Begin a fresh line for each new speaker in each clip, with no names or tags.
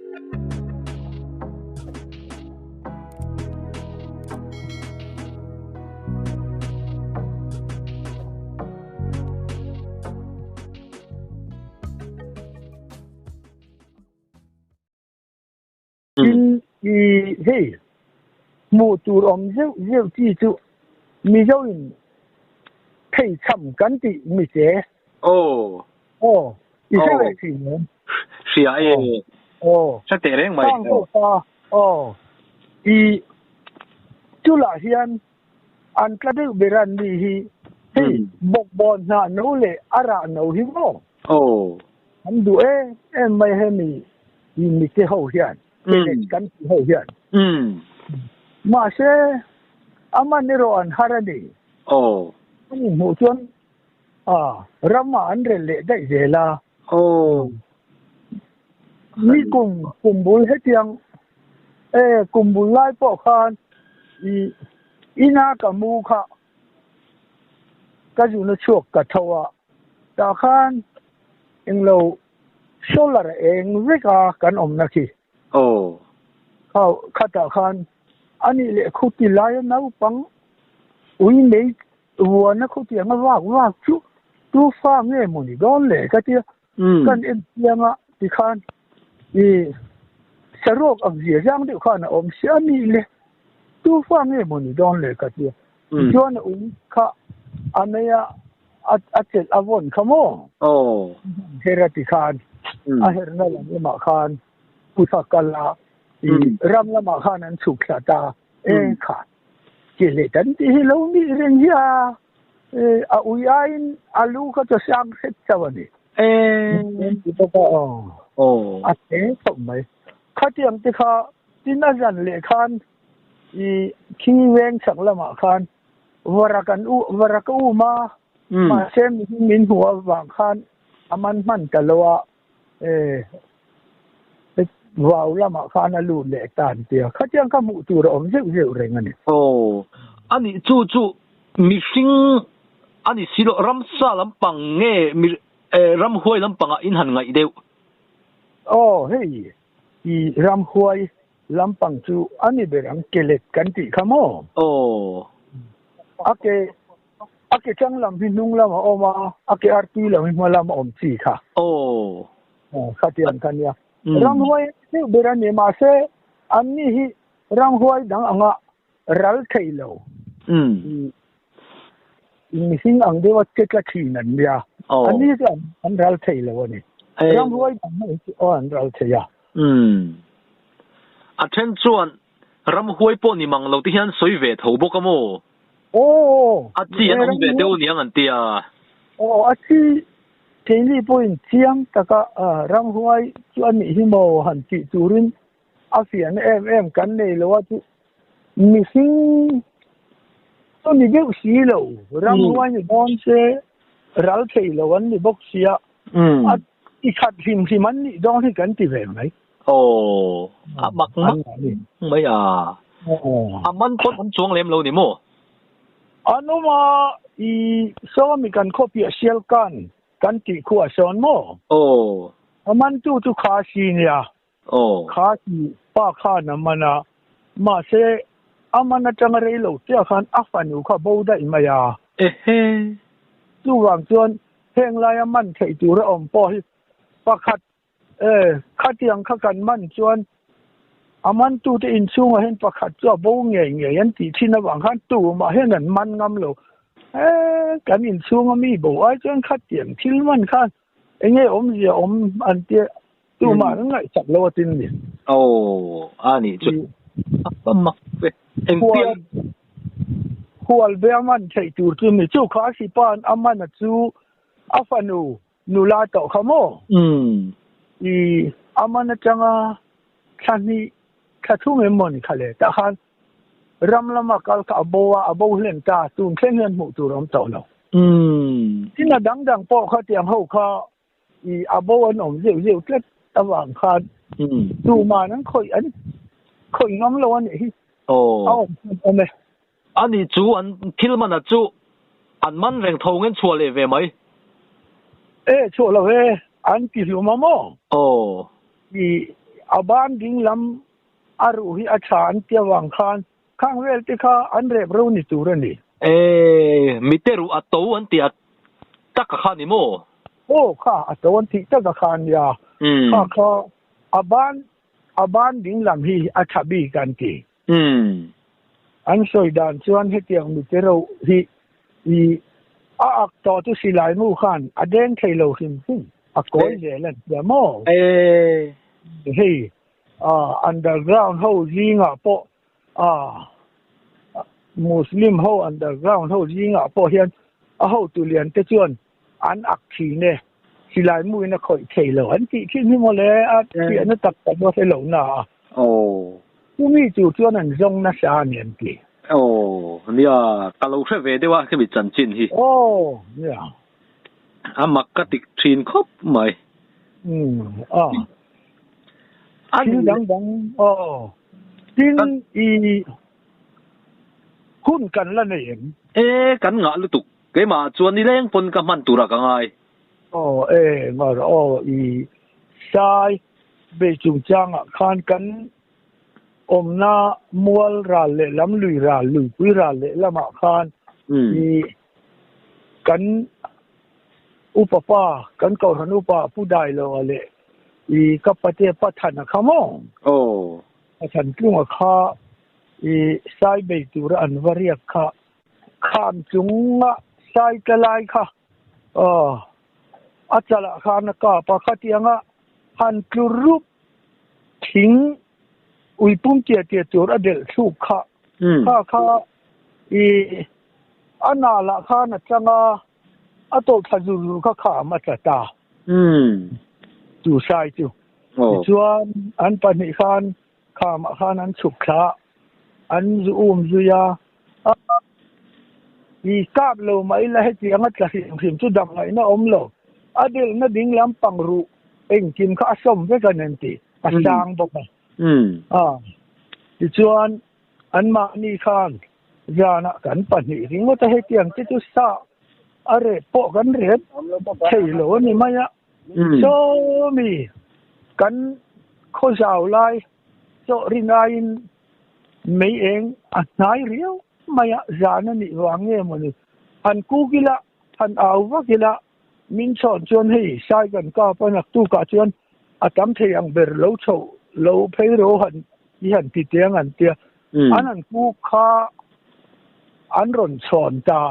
Tin, i hei hmuh tur awm zeuh zeuh chi chu Mizo in pheichham kan tih mi che.
Aw.
Aw, i hre ve thin em?
Hria e.
Aw.
Hre teh reng mai.
Khang ho kha, aw, i chulah hian an tla deuh ber an nih hi. Hei bawkbawn hnah no leh a rah no hi maw?
Aw.
An duh em em mai hemi i mite ho hian, Pellet kan tih ho hian. Mahse, a man erawh an har a ni.
Aw.
An inhmuh chuan a ramah an rel leh daih zel a.
Aw.
Ni kum kum bul hetiang e kum bul lai pawh khan i ina ka mu kha ka zuna chhuak ka tho a, tah khan englo solar eng vek a kan awmna khi.
Aw.
Kha khatah khan anih leh khuti laia naupang ui nei vuana khutianga vak vak chu tu fa nge maw ni dawn le ka tia. Kan en chiang a tikhan i saruak ang zia zang deuh khan a awm si a nih le tu fa nge maw ni dawn le ka tia. Tichuan a ui kha a nei a a chelh a vawn kha maw?
Aw.
Her a ti khan a herna lam lamah khan putha kal a i ram lamah khan an chhuk thla ta e kha che leh kan tih hi lo nih reng hi a a ui aiin a lu kha chu a sang hret chauh a ni.
E.
Ti bawk a aw.
Aw.
A te khawp mai. Khatiang te kha tin a zan leh khan i khi veng chhak lamah khan varak an u varak a um a mahse mihring min hmuh avang khan a man hman ta lo a e vau lamah khan a lut leh ta an tia khatiang kha hmuh tur a awm zeuh zeuh reng a ni.
Aw ani chu chu mihring ani si loh ramsa lampang nge ramhuai lampangah in han ngaih deuh.
Aw hei i ramhuai Lampang chu a ni ber ang kelet kan tih kha maw?
Aw.
A ke a ke chang lam hi hnung lam a awm a, a ke artui lam hi hma lam a awm chi kha.
Aw.
Aw khatiang kha nia. Ramhuai deuh ber a ni mahse anni hi ramhuai dang anga ral thei lo. Mihring ang deuha che tla thin an nia. Anni chu an ral thei lo a ni. Ramhuai dang ho chu aw an ral thei a.
A then chuan ramhuai pawh ni mang lo te hian sawi ve tho bawk a maw?
Aw.
A chi an awm ve deuh niang an ti a.
Aw a chi keini pawhin chiang taka ramhuai chu a nih hi maw han tih turin A fiahna em em kan nei lo a chu mihring chu ni deuh si lo, ramhuai ni dawn se ral thei lo an ni bawk sia, a ti khat hlim hlim an nih dawn hi kan ti ve mai.
Aw, a mak mak mai a, a man pawn an chuang lem lo ni maw?
An awm a, i sawmi kan khawpiah sialkan kan tih khu a sawn maw?
Aw.
A mantu chu kha si nia.
Aw.
Kha ti pa khan a man a, mahse a man atanga rei lo chiah khan a fanu kha bo daih mai a.
Ehe.
Chuvang chuan heng laia man theih tur a awm pawh hi pakhat e, khatiang kha kan man chuan a mantute inchhungah hian pakhat chu a bo ngei ngei an tih thin avang khan tumah hian an man ngam lo. E, kan inchhunga mi bo ai chuan khatiang thil man khan Enge awmzia awm an tia tumah an ngaihsak lo a tin ni.
Aw a nih chu a mak ve. Engtia
Hual be a man theih tur chu mi chu kha sipa'n a man a chu a fanu nula tawh kha maw? I a man atanga thla hnih thla thum em maw ni kha le tah khan Ram lama kal kha a bo a, a bo hlen ta, tun thleng hian hmuh tur a awm tawh lo. Tin a dang dang pawh kha tiang ho kha i a bo an awm zeuh zeuh tlat avang khan tuman an khawih an khawih ngam lo a nih hi. A awm khan awm e.
Ani chu an thil mana chu an man reng tho ngen chhuah leh ve mai.
E chhuah lo e, an ti hlum a maw?
Aw.
I A ban ding lam a ruh hi a tha an tia vang khan khang vel te kha an rep ro ni tur a ni.
E, mite ruh a to an tih a tak a kha ni maw?
Aw kha a to an tih tak a kha nia. Kha kha a ban a ban ding lam hi a tha bik an ti. An sawi dan chuan hetiang mite ro hi i a ak tawh chu silai mu khan a deng thei lo hrim hrim a kawi zel an tia maw? Hei underground ho zingah pawh Muslim ho underground ho zingah pawh hian a hotu lian te chuan an ak thin e, silai mu in a khawih thei lo an tih thin hi mawle a fiahna tak tak pawh hre lo na a. Chumi tur chuan an zawng nasa a ni an ti.
Aw, nia, ka lo hre ve deuh a hemi chanchin hi.
Aw, nia.
A mak ka tik thin khawp mai.
Umm, a. Thil dang dang, aw. Tin, i hun kan la nei em?
E, kan ngah lutuk. Keimah chuan nileng pawn ka hman turah ka ngai.
Aw e ngar aw i sai bei chungchangah khan kan awmna mual ral leh lam lui ral luipui ral leh lamah khan i kan upa pa kan kohhran upa Pu Dailoa leh i ka pate Pathana kha maw?
Aw.
Pathan tlunga kha i sai bei tura an va riak kha Kham chunga sai tla lai kha a chalah khan a kap a, khatianga han tlu rup thing uipum tia tia tur a delh thluk kha, kha kha i a nalah khan a chang a, a tawlh thla zur zur kha kham a tla ta. Chu sai chu. Tichuan an pahnih khan Khamah khan an chhuk thla a, an zu um zui a, I kap lo mah ila hetiang a tla hrim hrim chu dam ngaihna awm lo, a delhna ding lampang ruh engkim kha a sawm vek a nen tih a sang bawk a. Tichuan anmahni khan zanah kan pahnih ringawt a, hetiang te chu sa a rep pawh kan rep thei lo a ni mai a. Sawmi kan khaw zau lai chaw rin aiin mei eng a hnai riau mai a, zan a nih vang nge mawni? Han kuk ila, han au vak ila, min chhawn chuan hei sai kan kap a, naktukah chuan a tam thei ang ber lo chho lo phei ro han i han ti teh ang an tia, an han kuk kha an rawn chhawn ta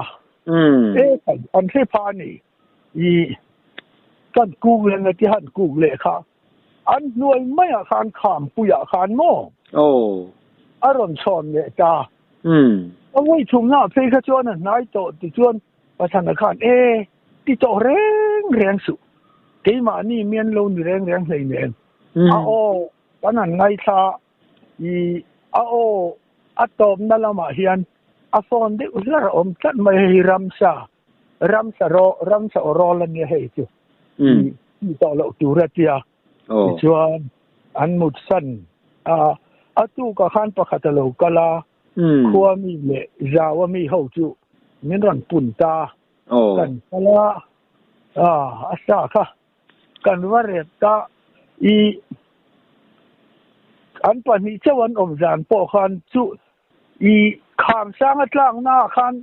e, an hre pha a ni. I kan kuk leh na ti han kuk leh kha an hnuai maiah khan khampuiah khan maw a rawn chhawn leh ta. A vawi thumna ah phei kha chuan a hnai tawh ti chuan Pathana khan e ti tawh reng reng suh keimahni mian lo ni reng reng hleinem a aw kan han ngaithla i a aw a tawpna lamah hian a phone deuh hlar a awm tlat mai hei ramsa Ramsa ro ramsa aw rawl a nia hei chu tih tawh loh tur a tia. Tichuan an mutsan a, a tukah khan pakhat a lo kal a, khua mi leh zau a mi ho chu min rawn pun ta. Kan kal a, a sa kha kan va rep ta. I an pahnih chauh an awm zan pawh khan chu i khamsang a tlakna ah khan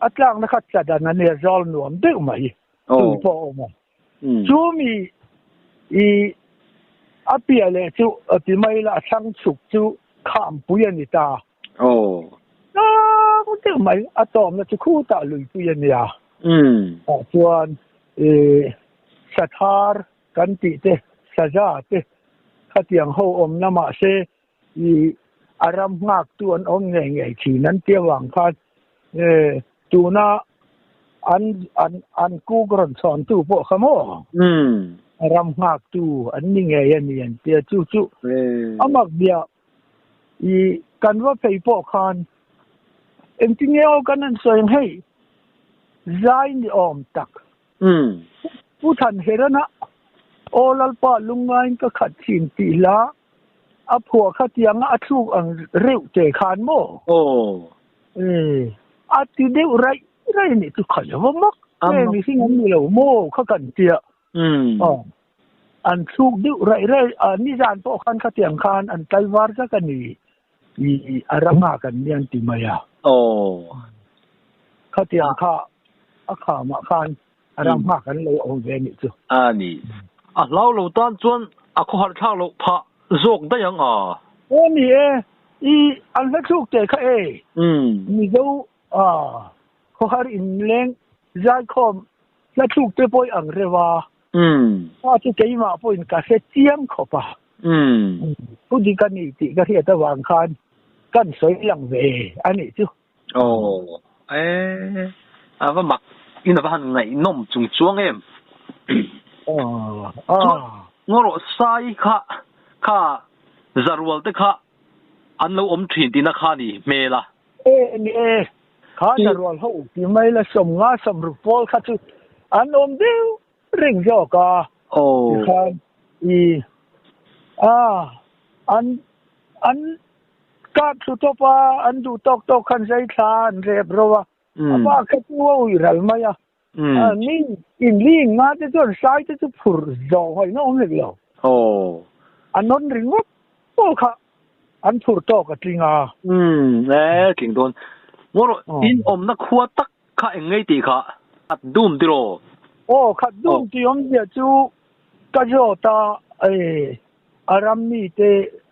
A tlakna kha tla dan a nia zal nuam deuh mai tui pawh a awm a. Chu mi i a piah leh chu a ti mai la a thlang chhuk chu khampui a ni ta. Tlang deuh mai a tawmna chu khutah luipui a nia. Tah chuan i sathar kan tih te saza te khatiang ho awmna mahse I a ram nghaktu an awm ngei ngei thin an tia vang khan tuna an an an kuk rawn chhawntu pawh kha maw a ram nghaktu an ni ngei a ni an tia chu chu a mak bia i kan va phei pawh khan engtin nge aw kan han sawi ang hei zai ni awm tak Pu Thanherana aw Lalpa lungngaiin ka khat thin tih hla A phuah kha tianga a thluk ang reuh te khan maw?
Aw.
E, a ti deuh raih raih a nih chu kha lo va mak nge mihring an ni lo maw kha kan tia. Aw. An thluk deuh raih raih a, nizan pawh khan khatiang khan an tlaivar zak a ni. I a ranga kan ni an ti mai a.
Aw.
Khatiang kha a khamah khan a ram nghak an lo awm ve nih chu.
A ni. A hlau lo tan chuan a khawhar thlak loh phah zawk daih ang a.
Aw ni e, i an hla thluk teh kha e. Mizo a khawhar inleng zaikhawm hla thluk te pawh i ang reuh a. A chu keimah pawhin ka hre chiang khawp a. Thu dik a ni tih ka hriat avang khan kan sawi lang ve a nih chu.
Aw e, a va mak in a va han ngaihnawm chung chuang em. Chuan ngaw rawh sai kha kha zarual te kha an lo awm thin tihna kha ni hmel a.
E ni e, kha zarual ho ti mai la 50 60 pawl kha chu an awm deuh reng zawk a. Tikhan i a an an kap thlu tawp a, an duh tawk tawk khan zai thla an rep ro a, a bak kha chu a ui ral mai a. Mi inli in nga te chuan sai te chu phur zawh hawi na awm hlek lo. A nawn ringawt pawh kha an phur tawk a tling a.
E tling dawn. Ngaw rawh, in awmna khua tak kha eng ngei tih kha khat dum tiraw?
Aw, khat dum tih awmzia chu ka zawt a, e a ram mite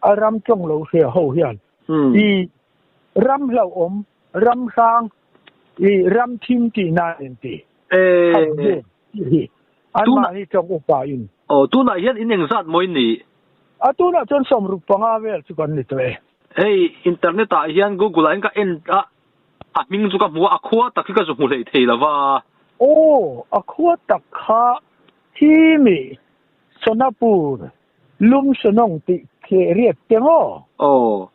a ram tawng lo hria ho hian i ram hlauhawm, ram hrang, i ram thim tih nan in ti. Khat dum tih hi anmahni tawng upa in.
Aw, tunah hian in engzat maw in nih?
A tunah chuan 65 vel chu kan ni tawh e.
Hei internet ah hian google ah hian ka en a, A hming chu ka hmu a, a khua tak hi ka zu hmu hlei thei lo va.
Aw, a khua tak kha hi mi Sonapur lum Sonong tih thleh riat te maw?
Aw.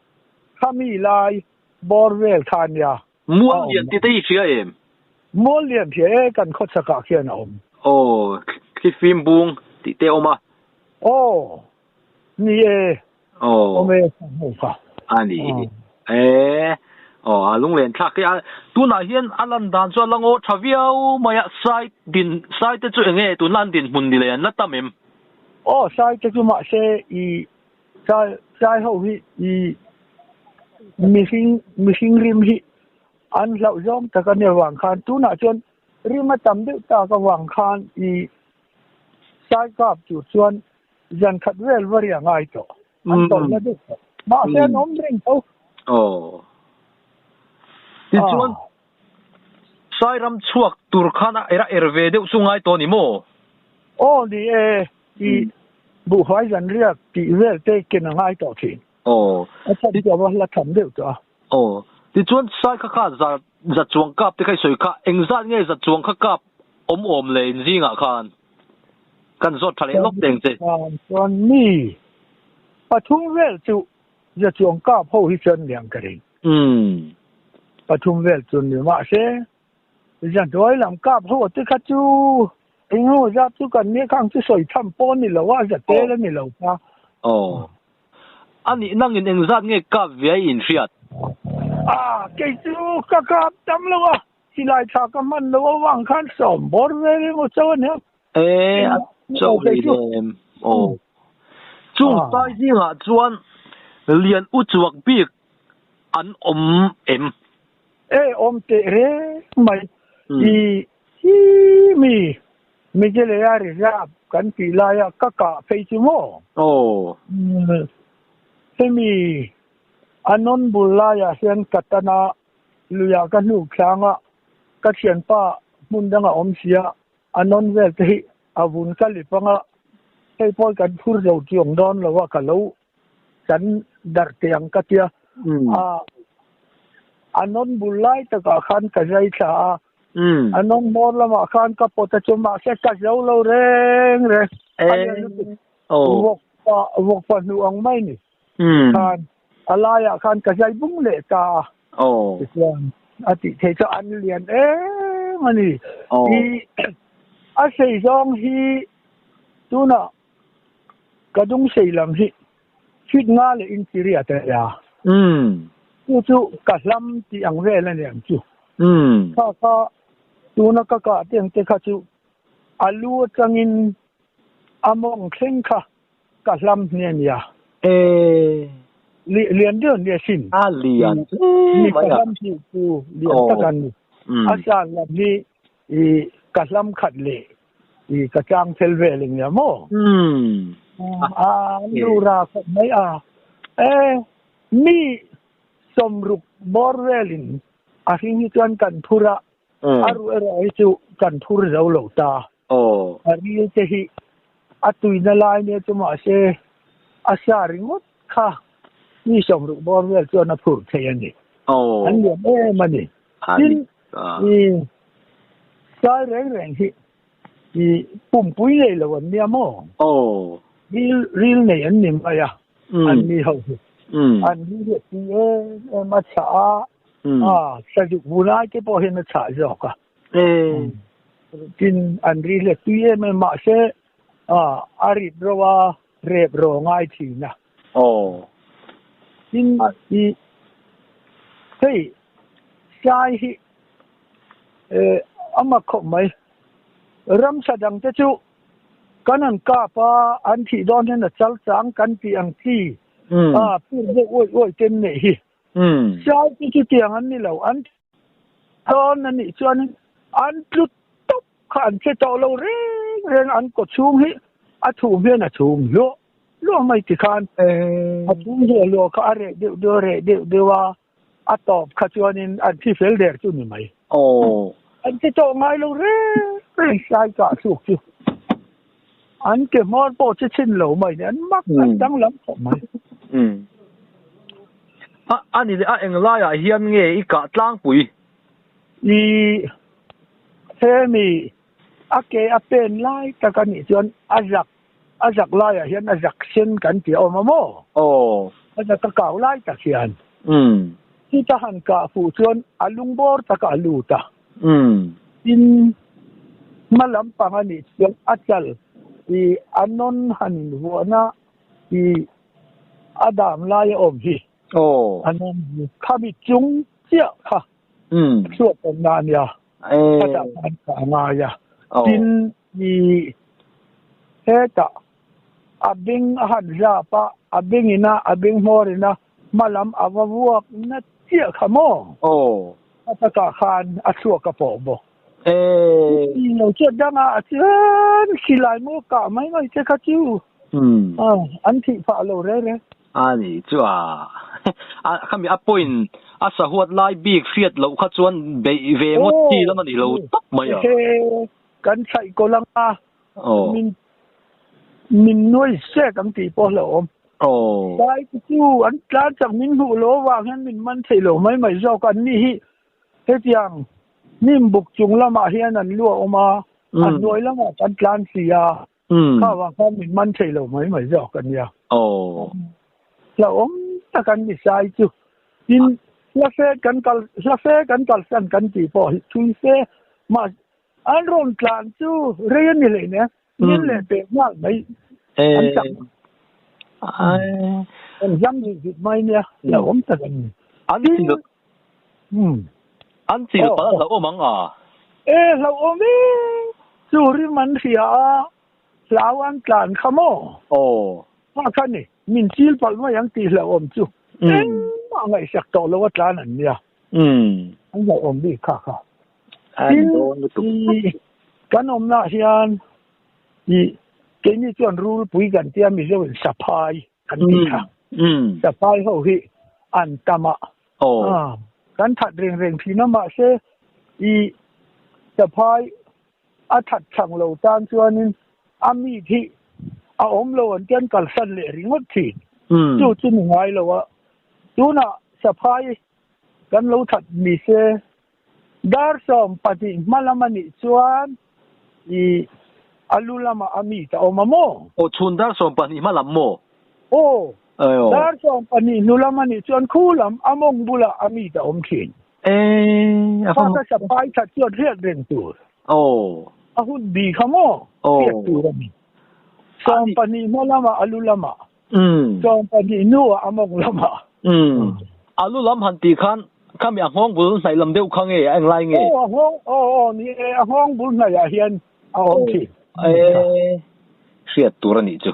Kha mi lai bawr vel kha a nia.
Mual lian tih te hi hria em?
Mual lian hria e, kan khawchhak ah khian a awm.
Aw, thlifim bung tih te a awm a.
Aw, Ni e.
Aw.
Awm e, ka hmu kha.
A ni. E. Aw, a lunglen thlak hi a. Tunah hian a lan dan chu a la ngaw tha viau mai a, sai din, sai te chu eng nge tunla an dinhmun ni leh an la tam em?
Aw, sai te chu mahse i sai, sai ho hi i mihring, mihring rim hi an hlauh zawng tak a nia vang khan tunah chuan rim a tam deuh tak avang khan i sai kap tur chuan Zan khat vel va ria ngai tawh. An tawlh na deuh tawh. Mahse an awm reng tho.
Aw. Tichuan Sairam chhuak tur khan a era er ve deuh chu ngai tawh ni maw?
Aw ni e, i buhfai zan riak tih vel te ken a ngai tawh thin.
Aw.
A chhan chu a va hla tham deuh tawh a.
Aw. Tichuan Sai kha kha za za chuang kap te kha i sawi kha, engzat nge za chuang kha kap awm awm le in zingah khan? Kan zawt tha leh lawk teng che.
Chuan mi pathum vel chu za chuang kap ho hi chuan niang ka ring. Pathum vel chu ni mahse za hnuai lam kap ho te kha chu eng emaw zat chu kan nia khang chu sawi tham pawh ni lo a, za tel a ni lo kha.
Aw. A nih nangin engzat nge kap viai in hriat?
A, kei chu ka kap tam lo a. Silai tha ka hman lo avang khan sawm bawr vel emaw cho a nia.
E, a cho hlei em. Aw. Chung sai zingah chuan lian u chuak bik an awm em?
E, awm teh reng mai. I hi mi Meghalaya Reserve kan tih laia ka kah phei chu maw?
Aw.
Hemi a nawn bul laiah hian ka tan a. Luiah ka hnuk thlanga ka thianpa hmun danga awm sia a nawn vel te hi a vun ka lip anga hei pawh kan phur zo chuang dawn lo a ka lo kan darh teh ang ka tia a a nawn bul lai takah khan ka zai thla a a nawn hmawr lamah khan ka pawt a chu mahse ka zo lo reng reng a lian lutuk vawkpa vawkpa hnuh ang mai ni. Khan a laiah khan ka zai bung leh ta a. Tichuan a tih theih chu an lian em a ni. I a sei zawng hi tunah ka dung sei lam hi feet nga leh inch riat a nia. Chu chu ka hlam tih ang vel a ni ang chu. Kha kha tuna ka kah te ang te kha chu a lu atangin. Among thleng kha ka hlam hne nia.
E
lian deuh nia sin.
A lian
mi ka hlam hi chu lian tak an ni. A san lam hi i ka hlam khat le i ka chang phel vel nia maw. A nu ra khawp mai a. E mi 60 bawr velin a hring hi chuan kan phur a. A ru erawh hi chu kan phur zo lo ta. A ril te hi a tuina lai nia chu mahse a sa ringawt kha mi 60 bawr vel chuan a phur thei a ni. An lian em a ni. Tin i sai reng reng hi i pumpui nei lo an nia maw. Ril ril nei an ni mai a. An ni ho hi. An ril hi a tui em em a chhah a. A sazuk vunai te pawh hian a chhah zawk a. Tin an ril hi a tui em em mahse a rit ro a rep ro ngai thin a. Tin i hei sai hi a mak khawp mai. Ramsa dang te chu kan an kap a an thih dawn hian a chal chang kan tih ang chi a pur deuh uaih uaih ten neih hi. Sai chu chutiang an ni lo. An dawn a nih chuan an tlu tawp kha an che tawh lo reng reng an kaw chhung hi a thum hian a thum hluah hluah mai ti khan a thum hluah hluah kha a reh deuh deuh a reh deuh deuh a a tawp kha chuanin an thi fel der chu ni mai. An che tawh ngai lo reng reng sai kah thluk chu an ke hmawr pawh che chhin lo mai ni an mak an danglam khawp mai.
A ani leh a eng laiah hian nge i kah tlangpui?
I hemi a ke a pen lai tak a nih chuan a zak a zak laiah hian a zak sen kan tih a awm a maw? A zak a kau lai tak hian. Chuta han kah fuh chuan a lungbawr takah a lut a. Tin hma lampang a nih chuan a chal i a nawn han invuahna i a dam lai a awm hi. A nawn hi khami chung chiah kha chhuak awmna a nia. Khatah khan ka a ngai a. Tin i hetah a beng a han zap a, a bengin a, a beng hmawrin a hma lam a va vuak na chiah kha maw? A takah khan a chhuak a pawh bawk. Lo chuan danga a chuan silai maw kah mai mai te kha chu an thih phah lo reng reng.
A ni chu a khami a point a sahuat lai bik hriat loh kha chuan beih ve ngawt chi lam a ni lo tawp mai a.
Kan chhaih kaw lang a min min nuai sek ang tih pawh hlauhawm. Sai te chu an tlan chak min hmuh lo avang hian min man thei lo mai mai zawk an ni hi. Hetiang hnim buk chung lamah hian an lu a awm a, a hnuai lamah kan tlan si a, kha avang khan min man thei lo mai mai zawk a nia. Hlauhawm tak an ni sai chu. Tin, hla fe kan kal, hla fe kan kalsan kan tih pawh hi thui fe mah an rawn tlan chu rei a ni hlei nen, min leh peh nghal mai an chak. An hlam zut zut mai nia, hlauhawm tak an ni.
An chil an chil palh a hlauhawm ang a?
E hlauhawm e, chu rim an hria a, hlau an tlan kha maw? Mah kha ni, min chil palh mai ang tih hlauhawm chu engmah ngaihsak tawh lo a tlan an nia. An hlauhawm bik kha kha. Tin, i kan awmnaah hian i keini chuan rulpui kan tia Mizo in saphai kan ti kha. Saphai ho hi an tam a. Kan that reng reng thin a mahse i saphai a that chang lo tan chuanin a mi hi a awm lo an tian kalsan leh ringawt thin. Chu chu ni ngai lo a. Tunah saphai kan lo that ni se dar 12 hma lam a nih chuan i a lu lamah a mi ta awm a maw?
Aw chhun dar 12 hma lam maw?
Aw, dar 12 hnu lam a nih chuan khu lam a mawng bulah a mi ta awm thin.
A
Fa ka saphai that chuan hriat reng tur.
Aw.
A hun bi kha maw? Hriat tur a ni. 12 hma lamah a lu lamah. 12 hnuah a mawng lamah.
A lu lam han tih khan khami a nghawng bul hnaih lam deuh kha nge a englai nge?
Aw a nghawng aw aw ni e a nghawng bul hnaihah hian a awm thin.
Hriat tur a nih chu.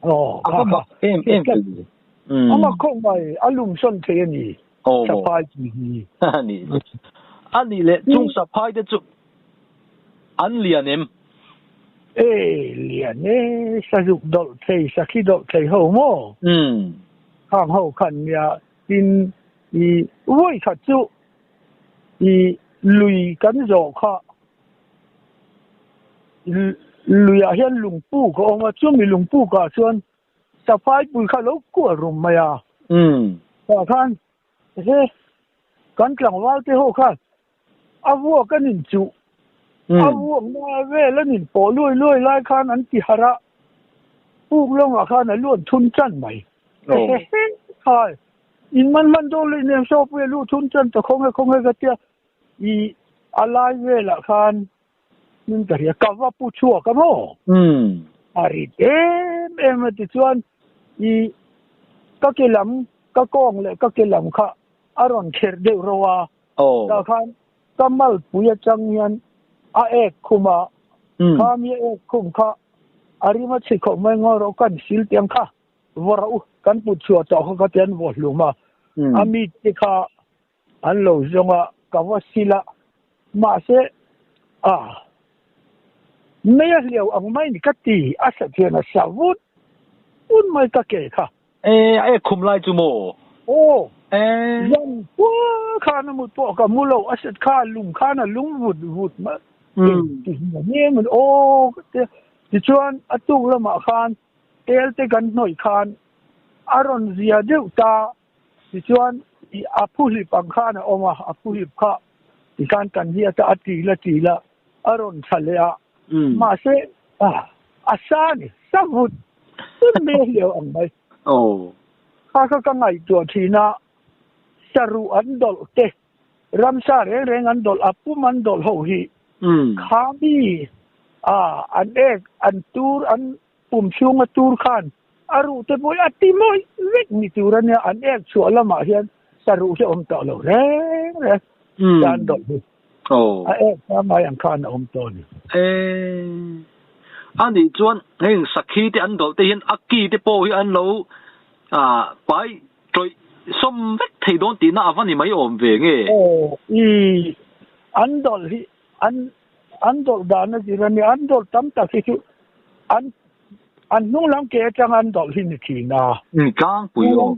Aw,
A
kha
va
kha.
mak em em
Tlat.
ve. Mm.
Ama khawp mai, a lum sawn thei a ni.
Aw.
Saphai tih hi.
A nih chu. A nih leh chung saphai te chu an lian em?
E, lian e, sazuk dawlh thei, sakhi dawlh thei ho maw?
Mm.
Khang ho khan nia, tin i vawi khat chu i lui kan zawh kha Luiah hian lungpuk a awm a, chumi lungpukah chuan saphai pui kha a lo kual rum mai a. Tah khan he kan tlangval te ho khan a vuak an inchuh, a vuakna vel an inpawh luai luai lai khan an ti harh a, puk lawngah khan a luan thun tan mai. Khai, in man man dawn leh nem saw pui a luh thun tan ta khawnge khawnge ka tia. I a lai velah khan min ka hria, ka va pu chhuak a maw? A rit em em a tichuan i ka ke lam, ka kawng leh ka ke lam kha a rawn kherh deuh ro a, tah khan ka malpui atang hian a ek khum a, kha mi a ek khum kha a rim a chhi khawp mai ngaw rawh kan sil tiang kha vaw rawh u, kan put chhuah tawh kha ka ti an vaw hlum a, a mi te kha An lo zawng a, ka va sil a, mahse a mei a hliau ang mai ni ka ti, a sa thian a sa vut vut mai ka ke kha.
E, a ek khum lai chu maw?
Aw,
E.
zan pua khan a mut pawh ka mu lo, a set kha lung khan a lung vut vut mai, eng ti hmel nge maw ni aw ka ti a, tichuan a tuk lamah khan tel te kan hnawih khan a rawn zia deuh ta. Tichuan, i a phuhlip ang khan a awm a, a phuhlip kha tikhan kan hiat a, a til a til a, a rawn tha leh a. Mahse, a sa a ni, sa vut vut mai a hliau ang mai. Kha kha ka ngaihtuah thin a, saruh an dawlh te, ramsa reng reng an dawlh, a pum an dawlh ho hi, kha mi an ek, an tur, an Pum chhunga tur khan a ruh te pawh hi a ti mawi vek ni tur a nia, an ek chhuah lamah hian saruh hi a awm tawh lo reng reng, tan dawlh hi a ek pangngai ang khan a awm tawh a ni.
A nih chuan heng sakhi te an dawlh te hian a ki te pawh hi an lo pai tawih sawm vek thei dawn tihna a va ni mai awm ve nge?
Aw, i an dawlh hi An an dawlh dan a zir a nia, an dawlh tam tak hi chu an an hnung lam ke atang an dawlh hi ni thin a.
Umm tlangpui aw.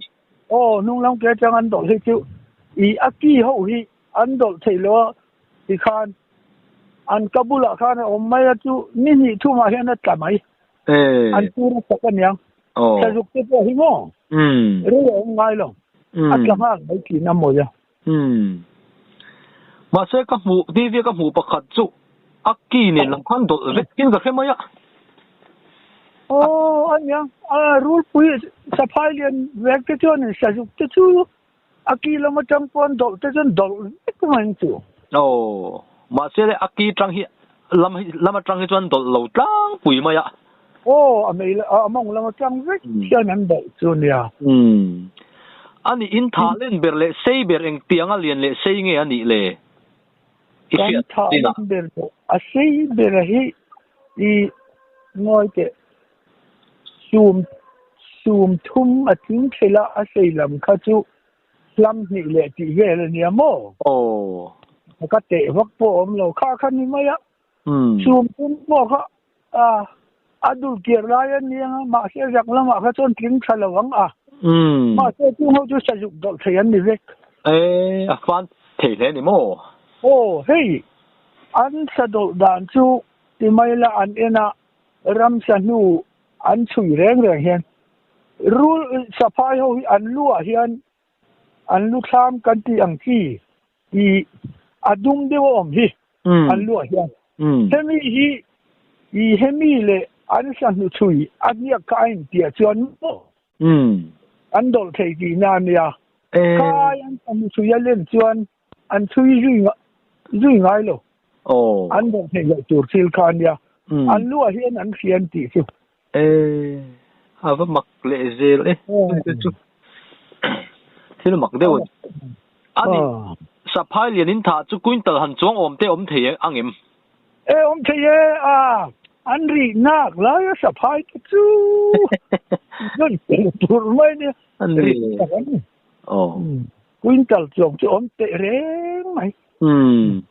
Aw hnung lam ke atang an dawlh hi chu i a ki ho hi an dawlh theih lo a tikhan an ka bulah khan a awm mai a chu ni hnih thumah hian a tla mai. An tur a chak aniang. Thla zuk te pawh hi maw? Rei a awm ngai lo. A tla nghal mai thin a mawi a.
Umm. Mahse ka hmuh, TV a ka hmuh pakhat chu a ki nen lam khan dawlh vek in ka hre mai a.
Aw ania, a rulpui saphai lian vek te chuan in sazuk te chu a ki lam atang pawn dawlh te chuan dawlh vek mai ang chu.
Aw, mahse le a ki tang hi lam hi lam atang hi chuan dawlh lo tlangpui mai a.
Aw, a mei a mawng lam atang vek hian an dawlh chu nia.
Umm. Ani in tha len ber leh sei ber engtianga lian leh sei nge a nih le? I
Kan
hriat
tha
chin ah.
len ber leh a sei ber a hi i ngawi teh sum sum thum a tling thelh a, a sei lam kha chu hlam hnih leh tih vel a nia maw?
Aw.
Ka teh vak pawh a awm lo, kha kha ni mai a. Sum pum pawh kha a dul kir lai a nia, mahse zak lamah kha chuan tling tha lo ang a. Mahse chung ho chu sazuk dawlh thei an ni vek.
E, a fan thei hle ni maw?
Aw, hei an sa dawlh dan chu ti mai la an en a, ramsa hnu an chhui reng reng hian rul saphai ho hi an lu ah hian an lu thlam kan tih ang chi I a dum deuh a awm hi an luah hian hemi hi i hemi leh an sahnu chhui a hniak kha a inpiah chuan maw an dawlh thei tihna a nia. Khai an sahnu chhui a len chuan an chhui zui zui ngai lo. An dawlh theih loh tur thil kha a nia. An luah hian an hria an tih chu.
E, a va mak leh zel e, chungte chu thil mak deuh a ni. A ni, saphai lian in thah chu quintal han chuang awm te awm thei ang em?
E, awm thei e, a. An ri nak laia saphai te chu zan tel tur mai nia.
An ri. Oh.
Quintal chuang chu awm teh reng mai.
Um.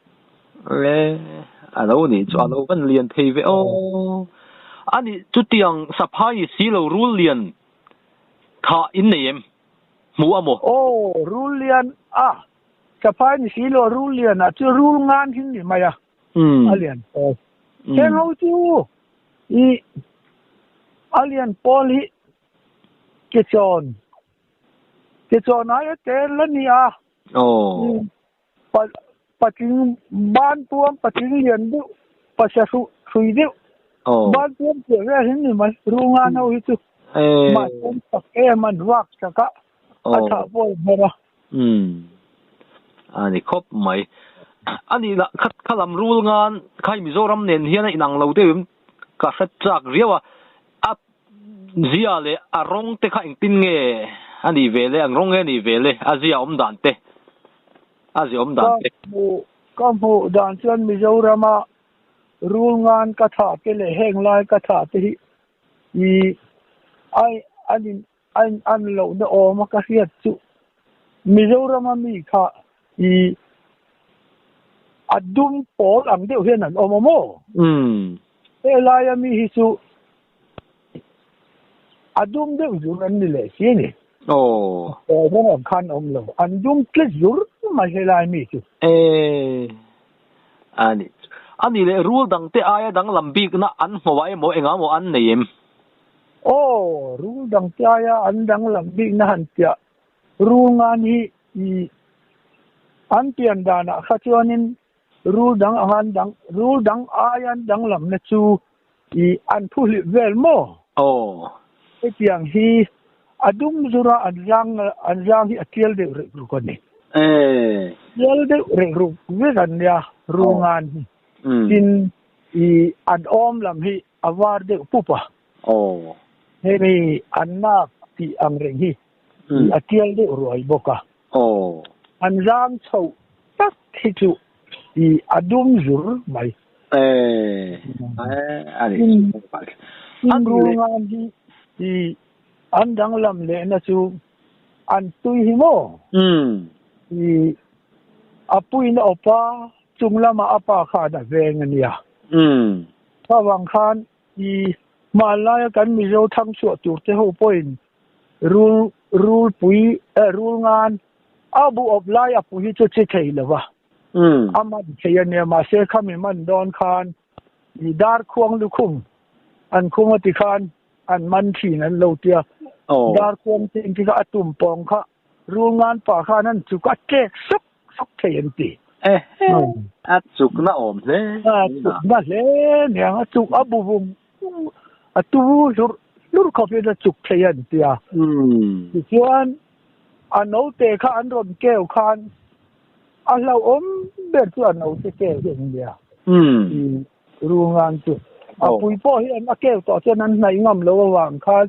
Le a lo nih chu a lo van lian thei ve aw. Ani chutiang saphai ni si lo rul lian kha in nei em? Hmu a maw?
Aw, rul lian a. Saphai ni si lo rul lian ah chu rul ngan hin ni mai a. A lian pawl. Heng ho chu i a lian pawl hi ke chawn ke chawn aia te la ni a. Patling ban puam patling lian deuh pasa hrui deuh ban puam piah vel hin ni mai rungan ho hi chu mahse an chak em an vak chak a a thah pawh a inher a.
Umm. A ni khawp mai. A nih lah kha kha lam rul ngan khai Mizoram nen hian a inang lo deuh em ka hre chak riau a. A zia leh a rawng te kha engtin nge a nih ve le, ang rawng nge a nih ve le, a zia awm dan te, a zia awm dan te.
Ka hmuh ka hmuh dan chuan Mizorama rul ngan ka thah te leh heng lai ka thah te hi i ai an in A in an lohna awm a ka hriat chu Mizoram a mi kha i a dum pawl ang deuh hian an awm a maw?
Umm.
Helai a mi hi chu a dum deuh zur an ni leh si a ni.
Aw.
Pawl rawng ang khan awm lo. An dum tlet zur mai helai mi chu.
E. A ni. A ni leh rul dangte aia danglam bikna an hmuh emaw engah maw an nei em?
Aw, rul dang tlaia an danglam bikna han piah rul ngan hi i an pian danah kha chuanin rul dang anga an dang rul dang aia an danglamna chu i an phu hlip vel maw?
Aw.
Hetiang hi a dum zura an zang an zang hi a tial deuh reuh ruk a ni. Tial deuh reuh ruk vek an nia rul ngan hi. Tin, i an awm lam hi a var deuh pup a.
Aw.
Hemi an nak tih ang reng hi a tial deuh ruai bawk a.
Aw.
An zang chhoh tak hi chu i a dum zur mai.
Eh. A ni.
Tin rul ngan hi i an danglam lehna chu an tui hi maw? I a puiin a awp a, chung lamah a pa khan a veng a nia. Chuvang khan i hmanlaia kan Mizo thangchhuah tur te ho pawhin rul rulpui eh rul ngan a bu awp lai a pu hi chu chi thei lo va, a man thei a nia mahse khami man dawn khan i dar khuang lukhum an khum a ti khan an man thin an lo tia dar khuang ching khi kha a tum pawng kha Rul ngan pah khan an chuk a tlek sawk sawk thei an ti.
Ehe, a chuk na awm hle.
A chuk na hle niang, a chuk a bu vung vung, a tu hlurh hlurh khawp in a chuk thei an ti a. Tichuan a note kha an rawn keu khan a hlauhawm ber chu a note keu hi an nia. Rul ngan chu a pui pawh hi an a keu tawh chuan an hnaih ngam lo avang khan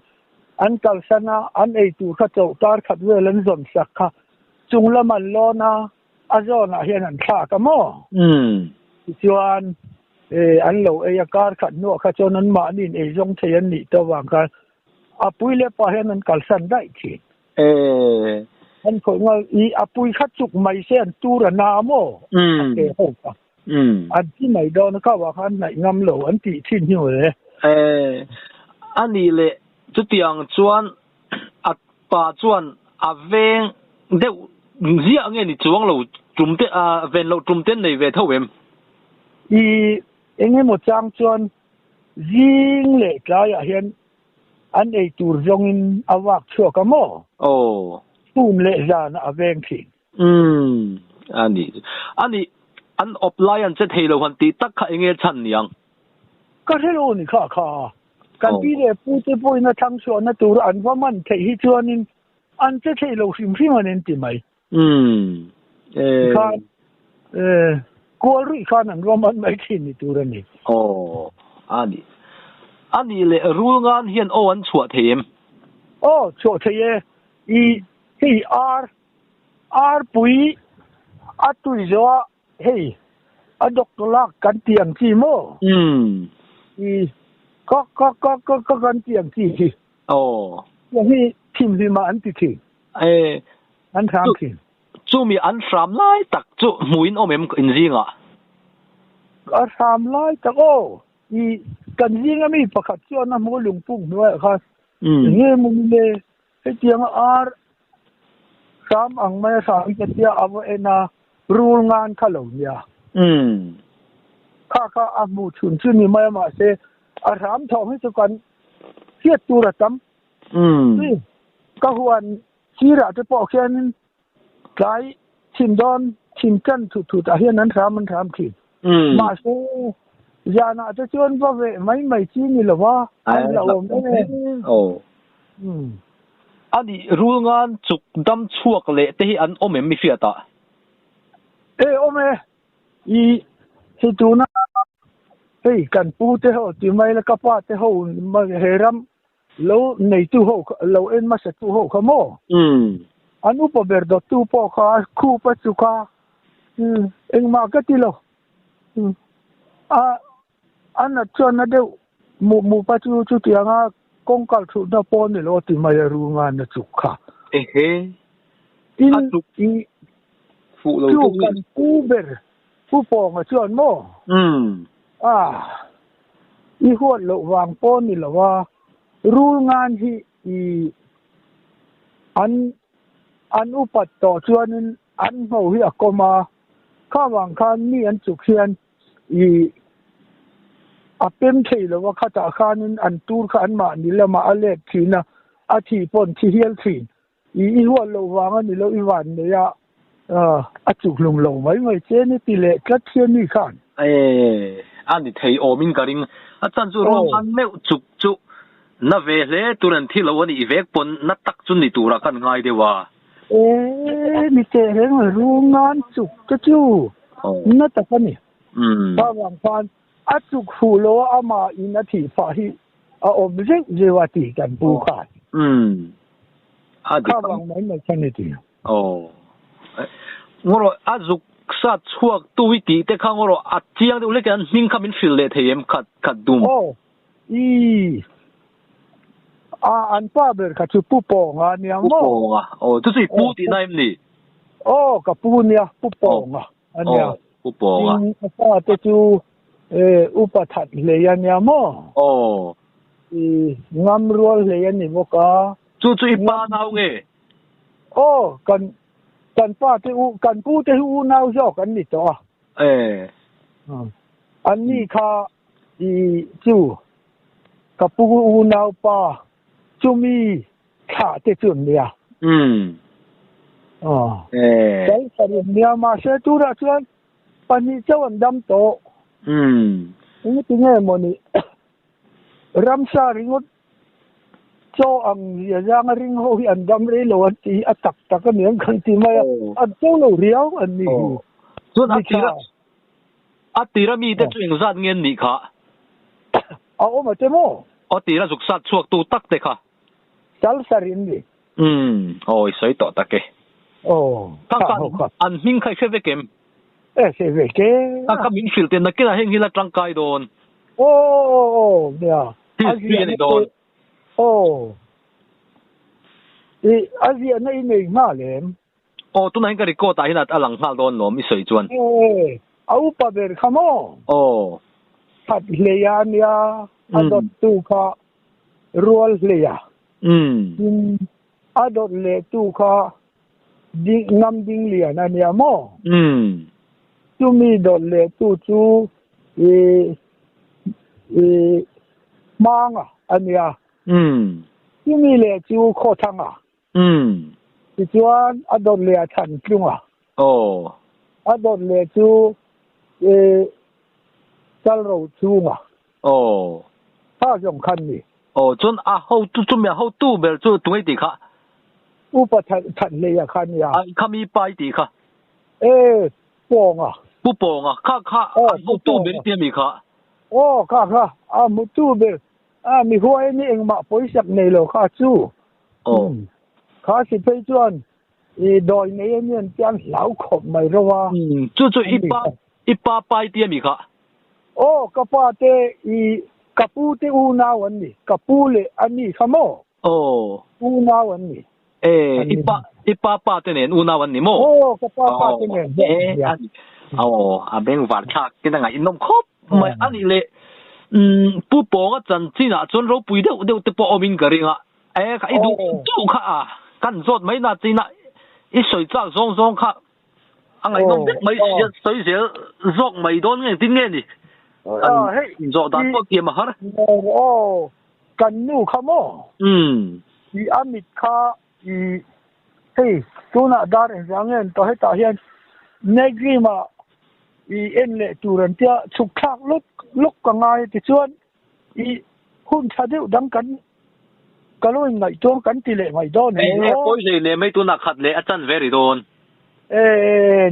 An kalsan a, an ei tur kha chauh tar khat vel an zawn sak kha chung lam an lawn a, a zawnah hian an thlak a maw? Tichuan an lo ei a, kar khat hnuah kha chuan anmahniin ei zawng thei an nih tawh avang khan a pui leh pah hian an kalsan daih thin. An khawih nghal, i a pui kha chuk mai se an tur a na maw? A ke ho kha. An ti mai dawn a, kau ah khan hnaih ngam lo an tih thin hi mawle.
A nih leh chutiang chuan a pa chuan a veng deuh ziah nge ni chuang lo tum te a ven loh tum te an nei ve tho em?
I eng emaw chang chuan zing leh tlaiah hian an ei tur zawngin a vak chhuak a maw?
Aw.
Chhun leh zanah a veng thin.
Umm, a ni. A nih, an awp lai an che thei lo han tih tak kha enge chhan niang?
Ka hre lo ni kha kha. Kan pi leh pu te pawhin a thlang chhuahna tur an va man theih hi chuanin an che thei lo hrim hrim an inti mai.
Umm, e.
Tikhan, e, kual ruih khan an va man mai thin ni tur a ni.
Aw, a ni. A nih leh rul ngan hian aw an chhuah thei em?
Aw, chhuah thei e. I, hei ar Arpui a tui zawh a, hei a doctor lak kan ti ang chi maw? I ka ka ka ka ka kan ti ang chi hi.
Oh.
Yang hi thim hlima an ti thin.
E
an hram thin.
Chu mi an hram lai tak chu hmuin awm em in zinga?
A hram lai tak aw. I kan zinga mi pakhat chuan a hmu lungpuk hnuaiah khan. Nge mu le hetiang ar hram ang mai a hram te tia a va en a rul ngan kha lo nia. Kha kha a hmu chhun chu ni mai a mahse a hram thawng hi chu kan hriat tur a tam. Ka huan sirah te pawh khianin tlai thin dawn thin tan thut thut ah hian an hram an hram thin. Mahse zanah te chuan va veh mai mai chi ni lova an la awm em.
Oh. Ani rul ngan chuk dam chhuak leh te hi an awm em mi hriat ah?
E awm e. I hi tuna hei kan pu te ho ti mai la ka pa te ho he ram lo neitu ho lo en hmasa tu ho kha maw? An upa ber dawttu pawh kha khup a chu kha engmah ka ti lo. A a nat chuan a deuh mu mu pa chu chutianga kawng kal thutna pawh ni lo ti mai a ru ngan a chuk kha.
Ehe.
Tin
A chuk
i
fuh lo
chu
deuh ni.
Kan pu ber pu pawnga chuan maw? A i huat loh vang pawh ni lo a rul ngan hi i an an upat tawh chuanin an ngho hi a kawm a kha vang khan mi an chuk hian i a pem thei lo a khatah khanin an tur kha an mahni lamah a let thin a a thi pawn thi hial thin. I i huat loh vang a ni lo i van nei a a chuk hlum lo mai mai che ni ti leh tlat hian mi khan.
E a ni thei awmin ka ring. A chan chu ruang an meuh chuk chu na ve hle tur an thi lo a nih vek pawn na tak chu ni tura kan ngai deuh a.
E ni teh reng ruang an chuk te chu na tak a ni. Kha vang khan a chuk fuh lo a amah in a thih phah hi a awm zeuh zeuh a tih kan pu khan.
A dik
Kha vang mai mai kha ni ti.
Oh. Ngawrawh a zuk sat chhuak tu hi tih te kha ngawrawh a chiang deuh hlek an hming kha min hrilh leh thei em khat khat dum.
Oh. I a an pa ber kha chu Pu Pawnga a nia
Pu
maw?
Pawnga. Oh, chu chu i pu tihna em ni?
Oh, ka pu nia, Pu Pawnga a nia.
Oh, Pu Pawnga.
Tin a pa te chu upa that hlei a nia maw?
Oh.
I ngam rual hlei a ni bawk a.
Chu chu i pa nau nge?
Aw, kan kan pa te u, kan pu te hi u nau zawk an ni tawh a.
E.
An ni kha i chu ka pu u nau pa chumi thlah te chu an nia. Aw.
E.
Kal sarih nia mahse turah chuan pahnih chauh an dam tawh. Engati nge mawni ramsa ringawt chaw ang zia zanga ring ho hi an dam rei lo an ti hi a tak tak a ni ang kan ti mai a, an cho lo riau an ni hi.
Chuan a tira a tira mi te chu engzat nge an nih kha?
A awm a che maw?
A tira zuk sat chhuak tu tak te kha.
Sal sarih an ni.
Umm aw i sawi tawh tak e.
Aw
Kha kha an hming kha i hre vek em?
E hre vek e.
Kha kha min hrilh teh nakinah heng hi la tangkai dawn.
Aw aw aw nia.
History a ni dawn.
Aw i a ziahna i nei nghal em?
Aw tunah hian ka record ah hian a lang nghal dawn lawm i sawi chuan.
E a upa ber kha maw?
Aw.
That hlei a nia a dawttu kha rual hlei a. Tin a dawt leh tu kha ding ngam ding lian a nia maw? Chumi dawt leh tu chu i i hmanga a nia. Chumi leh chu khawthanga. Tichuan a dawt leh a chhan tlunga.
Aw.
A dawt leh chu i chalro chhunga.
Aw.
Kha zawng khan ni.
Aw, chuan a hotu chumi a hotu ber chu tunge tih kha?
Upa that hlei a kha nia.
A kha mi pa i tih kha?
E, Pawnga.
Pu Pawnga, kha kha a hotu ber i ti a mi kha?
Aw, kha kha a hotu ber, a mi huai ni engmah pawisak nei lo kha chu.
Aw.
Kha si phei chuan i dawi nei a nian tiang hlau khawp mai ro a.
Chu chu i pa i pa pa i ti a mi kha?
Aw, ka pa te i. Ka pu te unau an ni. Ka pu leh a ni kha maw?
Aw.
Unau an ni.
E, i pa, i pa pa te nen unau an ni maw?
Aw, ka pa pa te nen hian
an nia. Aw, a bengvar thlak in a ngaihnawm khawp mai. A nih leh, umm, Pu Pawnga chanchinah chuan ropui deuh deuh te pawh awmin ka ring a. E, kha i duh duh kha a, kan zawt mai na chinah i sawi chak zawng zawng kha A ngaihnawm vek mai sia sawi zel zawk mai dawn nge engtin nge ni? An zawh dan pawh thiam a har.
Aw, kan nu kha maw?
Umm.
I a mit kha i hei tunah dar engzah nge an tawh hetah hian Negrim ah i en leh tur an tia chhuk thlak lawk lawk ka ngai tichuan I hun tha deuh dang kan ka lo in ngaihtuah kan ti leh mai dawn
e. Enge pawi hlei leh mai tunah khat leh a chan ve ri dawn.
E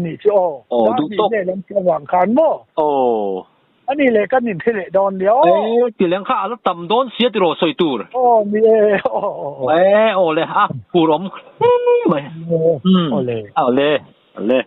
nih chu aw.
Aw duh tawk.
Dar hnih vel an tih avang khan maw?
Aw.
A nih leh kan inhre leh dawn nia aw.
E ti leng kha a la tam dawn sia tiraw sawi tur.
Aw ni e aw aw.
E aw le a phur awm hle mai.
Aw le.
Aw le aw le.